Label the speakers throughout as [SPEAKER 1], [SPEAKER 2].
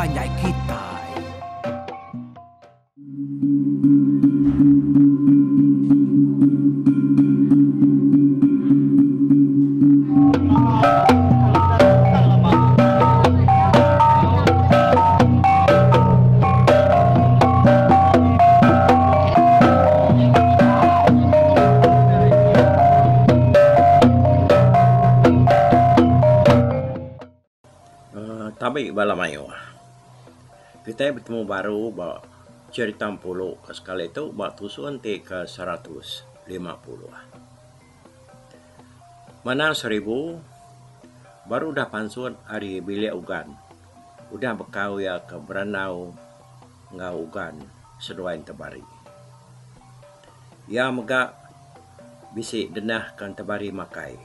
[SPEAKER 1] panjai kitai.
[SPEAKER 2] Tabi bala mayuh. Kitai betemu baru ba Cherita Empulu ke sekali tu ba tusun ti ke 150. Manang Seribu baru udah pansut ari bilik ugan udah bekau iya ke berandau enggau ugan seduai Entebari. Iya mega bisi denah ke Entebari makai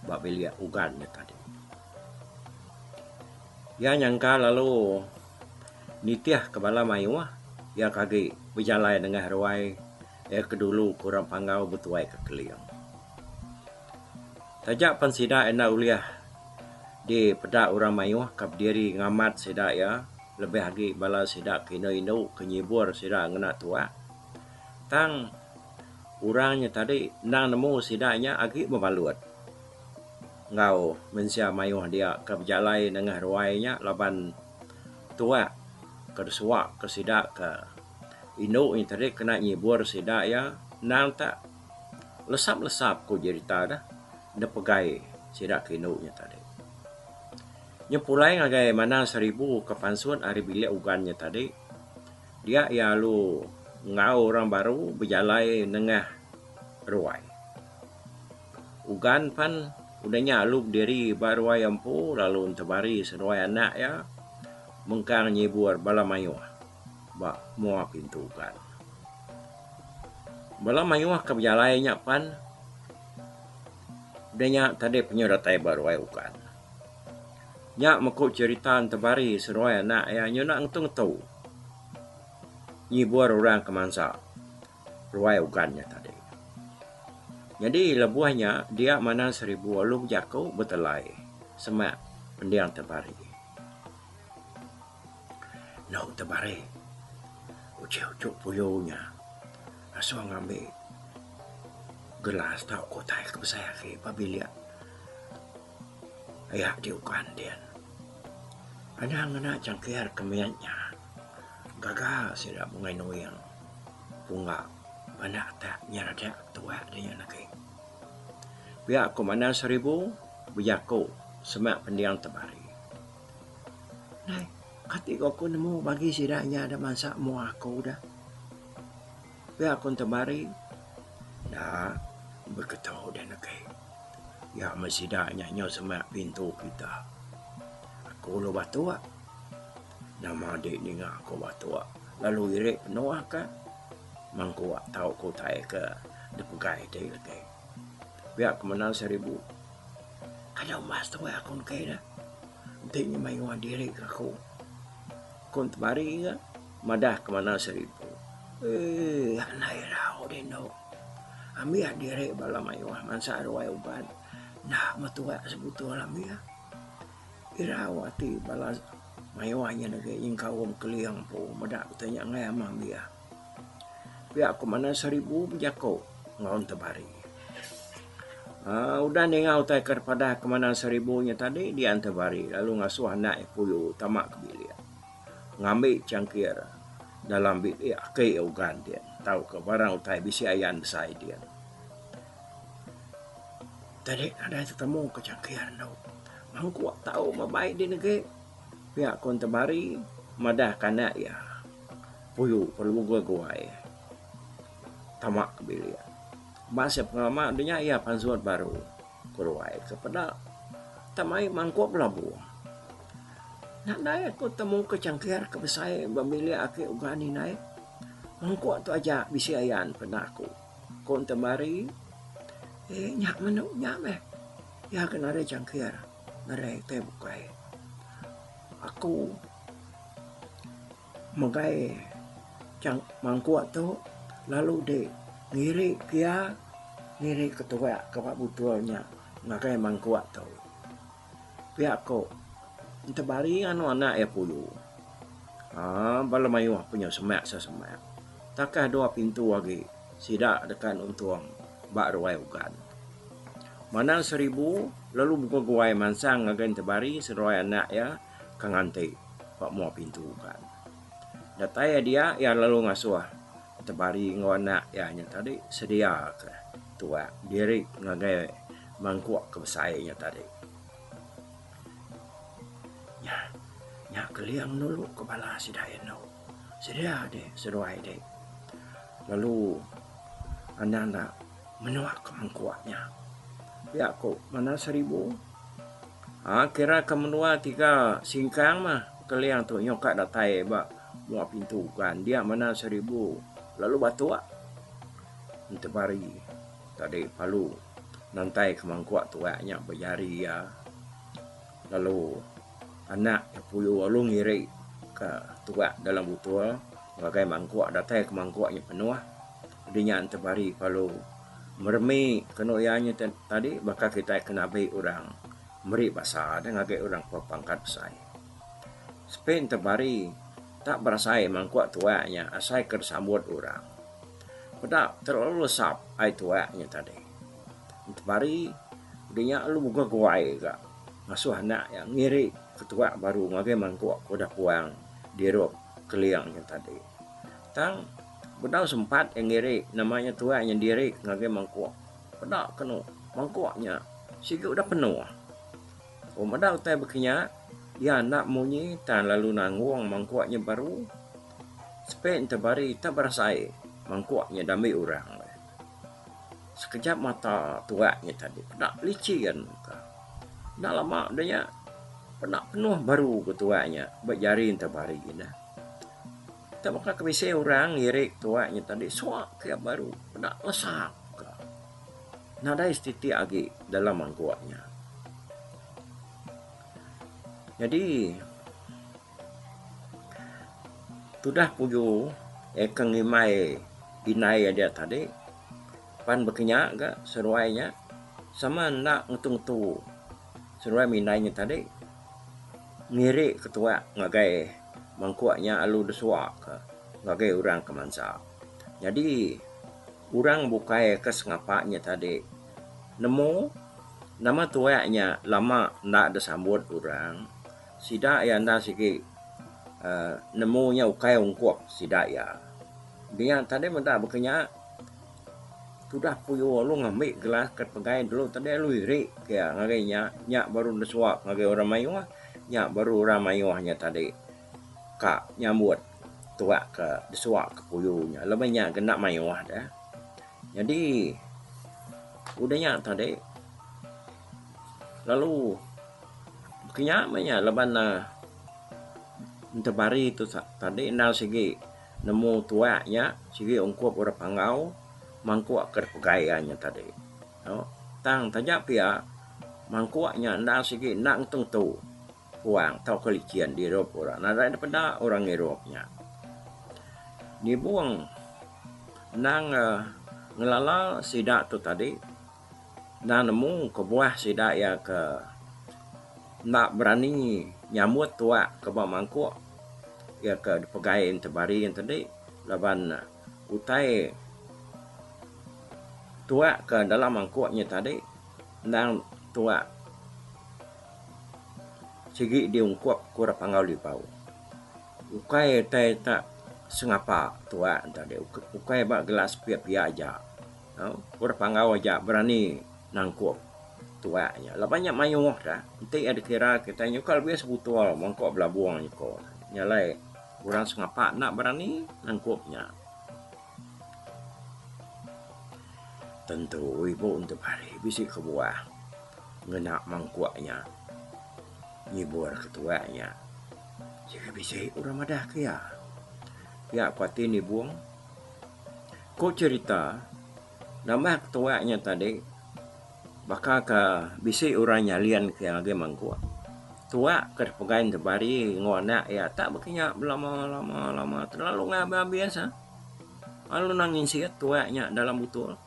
[SPEAKER 2] ba bilik ugan nya tadi. Iya nyangka lalu nitih ke bala mayuh iya ke agi bejalai nengah ruai iya ke dulu ke orang Panggau betuai ke Keling. Taja pen sida enda ulih dipeda orang mayuh ke bediri ngamat sida iya lebih agi bala sida ke indu-indu ke nyibur sida ngena tuak tang orang nya tadi endang nemu sida nya agi bebalut enggau mensia mayuh dia ke bejalai nengah ruai nya laban tuak ke disuak ke sida ke indu nya tadi kena nyibur sida iya endang tak lesap-lesap ku jerita deh dipegai sida ke indu nya tadi. Nya pulai ngagai Manang Seribu ke pansut ari bilik ugan nya tadi dia iya lalu enggau orang baru bejalai nengah ruai. Ugan pan udah nya alu bediri ba ruai empu lalu entebari seduai anak iya mengkang nyibur bala mayuh ba mua pintu ugan. Bala mayuh ke bejalai nya pan udah nya tadi penyu datai ba ruai ugan. Nya meku cherita entebari seduai anak iya nyuna ngetu-ngetu nyibur orang ke mansa. Ruai ugan nya tadi. Nyadi lebuh nya dia Manang Seribu lalu bejaku betelai semak pending Tebari. Eno Tebari, uji uchu puyu nya asuh ngambi gelas tauka utai ke besai agi ba bilik aya ti ugan din. Anang ngena changkir ke mit nya gaga sida bungai nuing. Pungga anak tak nyeradak tuak dinya lagi. Pia ku Manang Seribu bejaku semak pending Tebari. Nai, kati ko aku nemu bagi sida nya da mansa mua aku da. Pia ku Tebari, enda beketu da negi. Ya meh sida nya nyau semak pintu kita. Aku lu batuk. Nama dik ninga ku batuk lalu iri penuh ka mangkuk tau ku utai ke dipegai ti legi. Pia ku mendar seribu kada umbas tuai aku engke ne enti nya mayuh diri ka aku. Ku tebari ga madah ke mendar seribu eii anai irau dindu ambih diri bala mayuh bansa ruai uban enda metuak sebutul ambih. Irau ati bala mayuh nya agi nyengkaum Keling empu meda utai nya enggai amah biak. Pia ku manah seribu bejaku enggau Entebari. Aaa udah ninga utai ke padah ke manah seribu nya tadi dia Entebari lalu ngasuh anak iya puyu tama ke bilik ngambi changkir dalam bilik aki ugan din tauka barang utai bisi ayan besai din. Tadi nadai tetemu ke changkir endu. Mangkuk tau meh bai dih negi. Pia ku Entebari madah ke anak iya puyu perlu guai-guai tama ke bilik. Ba seh pengelama deh nya iya pansut baru ke ruai ke peda tak mai mangkuk belabuh. Nadai aku temu ke changkir ke besai ba bilik ake ugan indai. Mangkuk tu aja bisi ayan peda aku. Ku Entebari, eh nya menu nya meh. Iya ke nadai changkir nadai utai bukai. Aku megai chang mangkuk tu lalu dek ngiri ke iya ngiri ke tuak ke ba butul nya ngagai mangkuk tu. Pia ku Entebari nganu anak iya puyu. Haa bala mayuh punya semak sesemak. Takah dua pintu agi sida deka nuntung ba ruai ugan. Manang Seribu lalu beguai-guai mansang ngagai Entebari seduai anak iya ke nganti ba mua pintu ugan. Datai iya dia iya lalu ngasuh Entebari enggau anak iya nya tadi sedia ke tuak diri ngagai mangkuk ke besai nya tadi. Nya, nya keling nuluk ke bala sida indu. Sedia deh seduai deh. Lalu anang enda menua ke mangkuk nya. Pia ku Manang Seribu. Aa kira ke menua tiga singkang mah keling tu nyau ka datai ba mua pintu kan dia Manang Seribu lalu batuk Entebari tadi palu nantai ke mangkuk tuak nya ba jari iya. Lalu anak iya puyu lalu ngiri ka tuak dalam butul ngagai mangkuk datai ke mangkuk nya penuh di nya tebari lalu meremi kenu iya nya tadi baka kitai ke nabi orang meri basa deh ngagai orang ke pangkat besai. Sepi tebari tak berasai mangkuk tuak nya asai ke disambut orang. Peda terlalu lesap ai tuak nya tadi. Tebari udah nya lalu muka guai ga ngasuh anak iya ngiri ketuak baru ngagai mangkuk ke udah puang dirup keling nya tadi. Tang bedau sempat iya ngiri nama nya tuak nya diri ngagai mangkuk peda kenu mangkuk nya sigi udah penuh. Oh meda utai baka nya iya enda munyi tang lalu nanggung mangkuk nya baru sepi tebari tak berasai mangkuk nya dambi orang. Sekejap mata tuak nya tadi peda licin ka. Enda lama da nya peda penuh baru ke tuak nya ba jari enta bari ne. Tak baka ke bisi orang ngirik tuak nya tadi suak ke baru peda lesap ka. Nadai setitik agi dalam mangkuk nya. Nyadi Tudah puju iya ke ngimbai indai iya tadi pan bekinya ga seduai nya sama enda ngetu-ngetu seduai meh indai nya tadi ngiri ke tuak ngagai mangkuk nya lalu desuak ka ngagai orang ke mansa. Nyadi orang bukai ke sengapa nya tadi nemu nama tuak nya lama enda disambut orang. Sida iya enda sigi uhh nemu nya ukai ungkup sida iya. Dia tadi meda baka nya tudah puyuh lalu ngambi gelas ke pegai dulu tadi lalu iri ke iya ngagai nya, nya baru nesuak ngagai orang mayuh, nya baru orang mayuh nya tadi ka nyambut tuak ke desuak ke puyuh nya laban nya kena mayuh deh. Nyadi udah nya tadi lalu Kinya meh nya laban ne Entebari tu tadi endang sigi nemu tuak nya sigi ungkup orang panggau mangkuk ke dipegai iya nya tadi. Tang taja pia mangkuk nya endang sigi enda ngetu-ngetu puang tauka licin dirup orang nadai ne peda orang ngirup nya. Nibung endang ngelala sida tu tadi. Enda nemu kebuah sida iya ke enda berani nyambut tuak ke ba mangkuk iya ke dipegai entebari tadi laban utai tuak ke dalam mangkuk nya tadi endang tuak sigi diungkup ku orang Panggau Libau. Ukai utai tak sengapa tuak tadi ukai ba gelas pia-pia aja. Orang Panggau aja berani nangkup tuak nya. Laban nya mayuh dah. Enti iya dikira kitai nyuka lebih sebutul mangkuk belabung nyuko. Nya alai orang sengapa enda berani nangkup nya. Tentu ibu enti pari bisi kebuah ngena mangkuk nya nyibur ke tuak nya. Sigi bisi orang madah ke iya. Pia ku ati nibung. Ku cherita, nambah ketuak nya tadi baka ke bisi orang nyalin ke ngagai mangkuk. Tuak ke dipegai Entebari enggau anak iya tak baka nya belama lama lama terlalu ngagai abis ah. Lalu nang nginsit tuak nya dalam butul.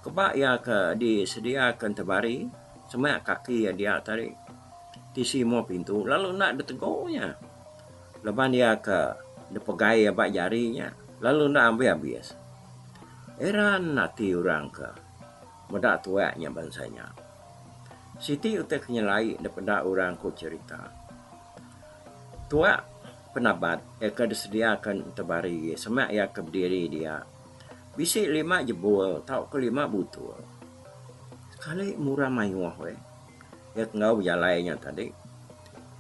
[SPEAKER 2] Keba iya ke disediaka Entebari semak kaki iya dia tadi tisi mua pintu lalu enda ditegu nya. Laban iya ke dipegai iya ba jari nya lalu enda ambis-ambis. Heran ati orang ke meda tuak nya bansa nya. Siti utai ke nyelai dipeda orang ku cherita. Tuak penabat iya ke disediaka tebari semak iya ke bediri dia bisi lima jebul tauka lima butul. Sekali murah mayuh weh. Iya ke enggau bejalai nya tadi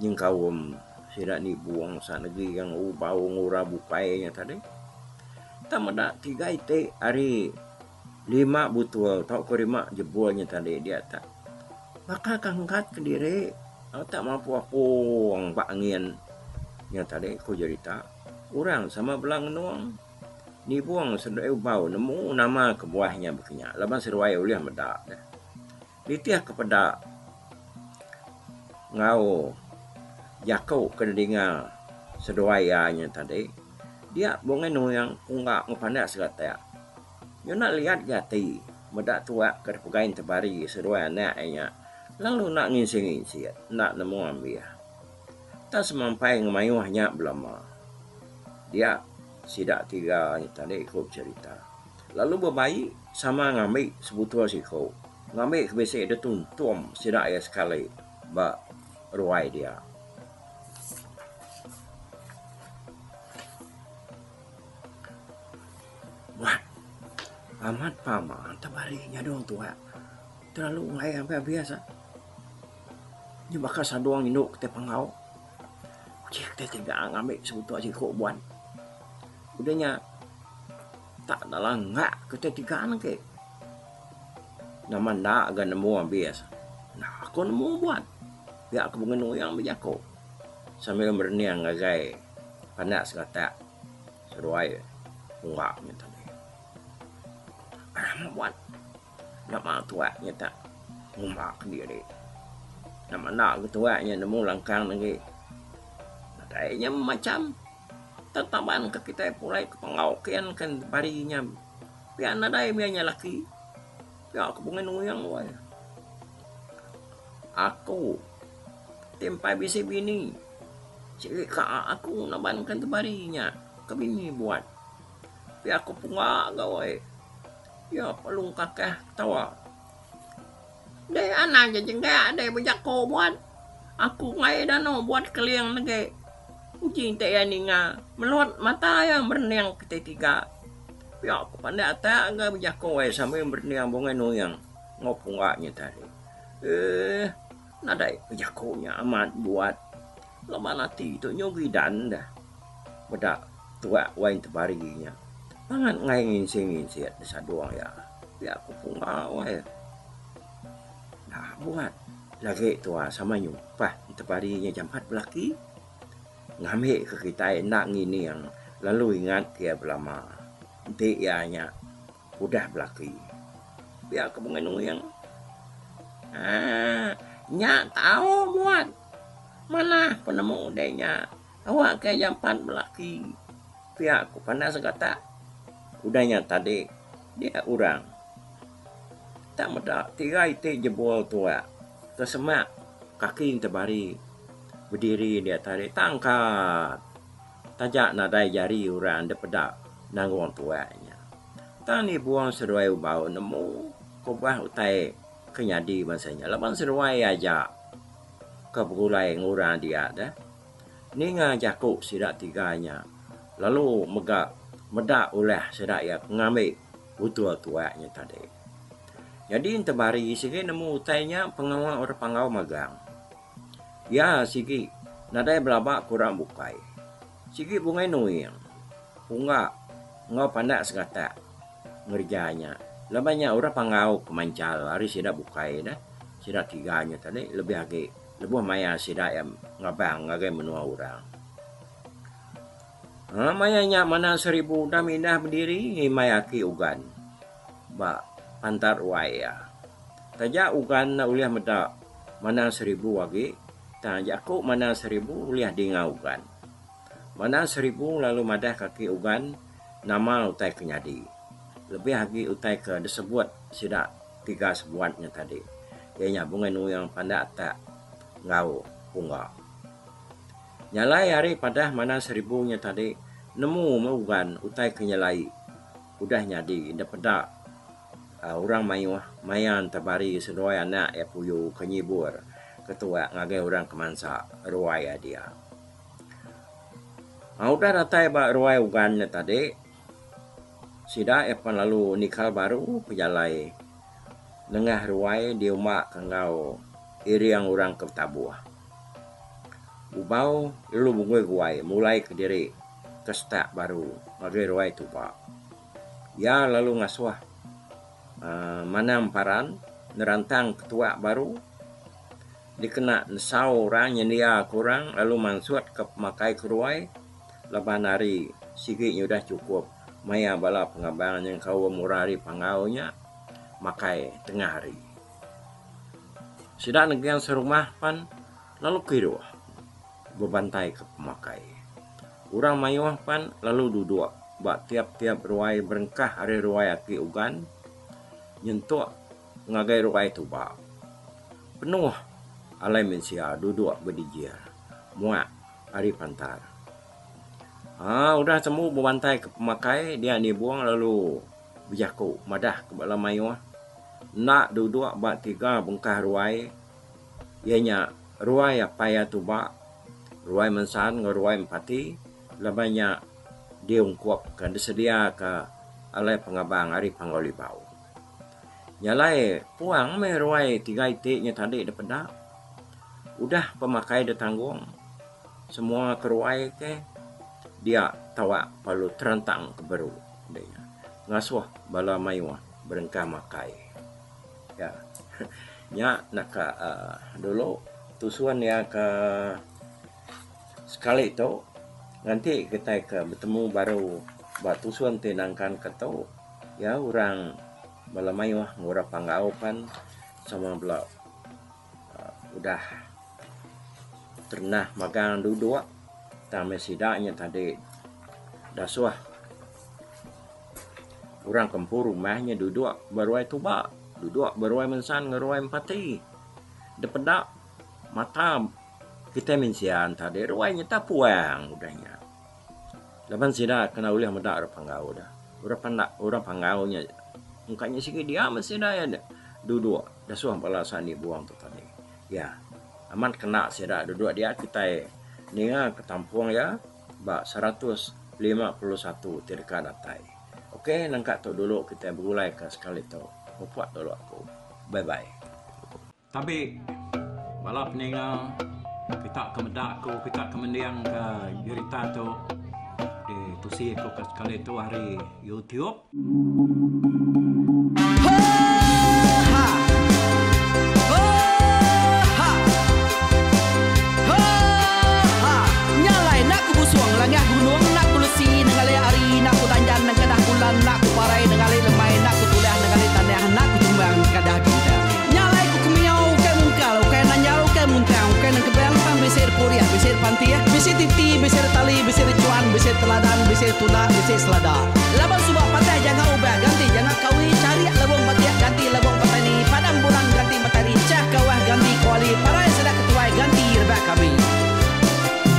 [SPEAKER 2] nyengkaum sida nibung sanegi enggau ubau enggau orang bukai nya tadi. Tang meda tiga iti ari lima butul tauka lima jebul nya tadi dia tak baka ke angkat kediri tak mampu apung ba angin nya tadi ku jerita orang sama bela ngenung nibung seduai ubau nemu nama kebuah nya baka nya laban seduai ulih meda ne. Nitih ke peda enggau jaku ke didinga seduai iya nya tadi, dia Bungai Nuing pungga enggau pandak seretak. Nyuna liat ga ati meda tuak ke dipegai Tebari seduai anak iya nya lalu enda nginsit-nginsit enda nemu ambih. Tang semampai ngemayuh nya belama. Dia sida tiga nya tadi ku cherita lalu bebai sama ngambi sebutul siku. Ngambi ke bisi dituntum sida iya sekali ba ruai dia. Buat amat pama tebari nyadung tuak terlalu enggai abis abis ah. Nya baka sadung indu kitai panggau. Uji kitai tiga ngambi sebutul siku buat. Udah nya Tak dalam enggak kitai tiga ne agi. Nama enda ga nemu abis. Enda aku nemu buat. Pia ku Bunga Nuyang bejaku sambil merening ngagai pandak segatak seduai pungga nya tadi. Aram buat nama tuak nya tak ngumba kediri. Nama enda ga tuak nya nemu langkang ne agi. Nadai nya macam. Tang taban ke kitai pulai ke panggau kin kan pari nya pia nadai mih nya laki pia ku Bungai Nuing weh. Aku ti empai bisi bini sigi ka aku naban kan tebari nya ke bini buat pia ku pungga ga weh. Iya perlu kakah ketawa. Deh anang ja jengga deh bejako buat. Aku enggai danu buat keling negi. Uji enti iya ninga melut mata iya merening keti tiga. Pia ku pandak atak ga bejako ai sambil merening Bungai Nuing enggau pungga nya tadi. Eeh nadai bejako nya amat buat laban ati tu nyu gidan deh meda tuak wai tebari nya. Pangan enggai nginsit-nginsit disadung iya. Pia ku pungga wai. Nah buat lagi tua sama nyumpah tebari nya jampat belaki ngambi ke kitai enda ngining lalu ingat ke iya belama enti iya nya udah belaki. Pia ku Bungai Nuing. Aaa nya tau buat manah penemu deh nya awak ke jampat belaki. Pia ku Pandak Segatak. Udah nya tadi dia orang tak meda tiga iti jebul tuak ke semak kaki tebari bediri dia tadi tangkat taja nadai jari orang dipeda nanggung tuak nya. Tang nibung seduai ubau nemu kubah utai ke nyadi bansa nya laban seduai aja ke begulai enggau orang dia deh. Ninga jaku sida tiga nya lalu mega meda ulah sida iya ke ngambi butul tuak nya tadi. Nyadi Entebari sigi nemu utai nya pengawa orang Panggau magang. Iya sigi nadai belaba ke orang bukai. Sigi Bungai Nuing, Pungga enggau Pandak Segatak ngereja nya laban nya orang Panggau ke manchal ari sida bukai deh sida tiga nya tadi lebih agi. Lebuh maya sida iya ngabang ngagai menua orang. Ha maya nya Manang Seribu udah mindah bediri ngimbai aki Ugan ba pantar ruai iya. Taja Ugan enda ulih meda Manang Seribu agi tang jaku Manang Seribu ulih dinga Ugan. Manang Seribu lalu madah ke aki Ugan nama utai ke nyadi lebih agi utai ke disebut sida tiga sebuat nya tadi iya nya Bungai Nuing Pandak Atak enggau Pungga. Nya alai ari padah manang seribu nya tadi nemu meh ugan utai ke nyelai udah nyadi enda peda orang mayuh maya entabari seduai anak iya puyu ke nyibur ke tuak ngagai orang ke mansa ruai iya dia. Udah datai ba ruai ugan nya tadi sida iya pan lalu nikal baru pejalai nengah ruai diumba ke enggau iring orang ke betabuh. Ubau lalu bungui guai mulai kediri ke setak baru ngagai ruai tuba. Iya lalu ngasuh uhh manang paran nerantang ketuak baru dikena nesau orang nyendiaka orang lalu mansutka pemakai ke ruai laban hari sigi nyudah chukup maya bala pengabang nyengkaum orang ari Panggau nya makai tengah hari. Sida neging serumah pan lalu kiruh bebantaika pemakai. Orang mayuh pan lalu duduk ba tiap-tiap ruai berengkah ari ruai aki ugan nyentuk ngagai ruai tuba. Penuh alai mensia duduk bedijir muak ari pantar. Aa udah tembu bebantaika pemakai dia nibung lalu bejaku madah ke bala mayuh enda duduk ba tiga bengkah ruai iya nya ruai apai iya tuba, ruai mensan enggau ruai empati laban nya diungkupka disediaka alai pengabang ari Panggau Libau. Nya alai puang meh ruai tiga iti nya tadi dipeda udah pemakai ditanggung semua ke ruai ke dia tawa perlu terentang ke beru deh ngasuh bala mayuh berengkah makai. Ya. Nya naka uhh dulu tusun iya ke sekali tu nganti kitai ke betemu baru ba tusun ti nangkan ke tu iya orang bala mayuh enggau orang panggau pan sama bela uhh udah terenah magang duduk tang meh sida nya tadi dasuh orang ke empu rumah nya duduk ba ruai tuba duduk ba ruai mensan enggau ruai empati dep peda mata kitai mensia enta deh ruai nyata puang udah nya. Laban sida kena ulih meda orang panggau da. Orang panda orang panggau nya engka nya sigi dia meh sida iya duduk dasuh bala sani buang tu tadi. Ya amat kena sida duduk dia kitai ninga ke tampung iya ba 151 ti deka datai. Ok nangka tu dulu kitai begulai ka sekali tu. Mupuk dulu aku. Bye bye. Tabi bala peninga kita ke meda aku kita ke mending ke jerita tu ditusi aku ke sekali tu ari YouTube.
[SPEAKER 1] Bisi pantih, bisi titi, bisi tali, bisi cuan, bisi teladan, bisi tunda, bisi selada. Laban suba patah janga ubah ganti janga kawi cariak lebong batik ganti lebong petani padam bulan ganti matahari cah kawah ganti kuali parai sida ketuai ganti rebak kami.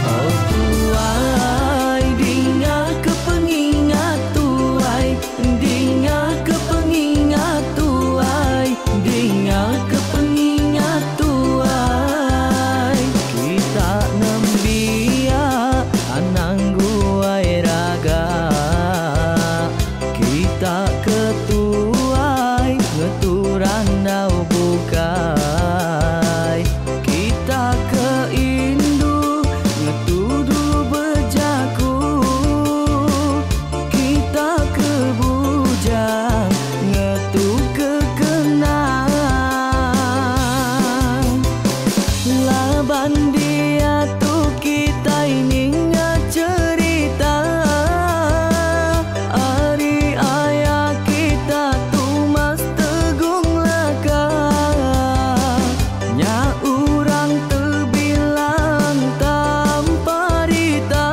[SPEAKER 3] Oh tuai dinga ke pengingat tuai dinga ke pengingat tuai dinga ke pengingat tuai kita nembiak anang guai raga kita ke tuai ngetu randau bukai kita ke indu ngetu dulu bejaku kita ke bujang ngetu ke kenang laban diatu kitai ninga cherita ari aya kita Tumas Tegung Laka nya orang tebilang tanpa rita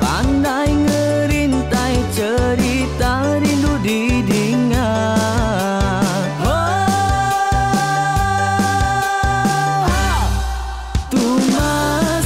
[SPEAKER 3] pandai ngerintai cherita rindu didinga. Oh, Tumas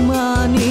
[SPEAKER 3] manis.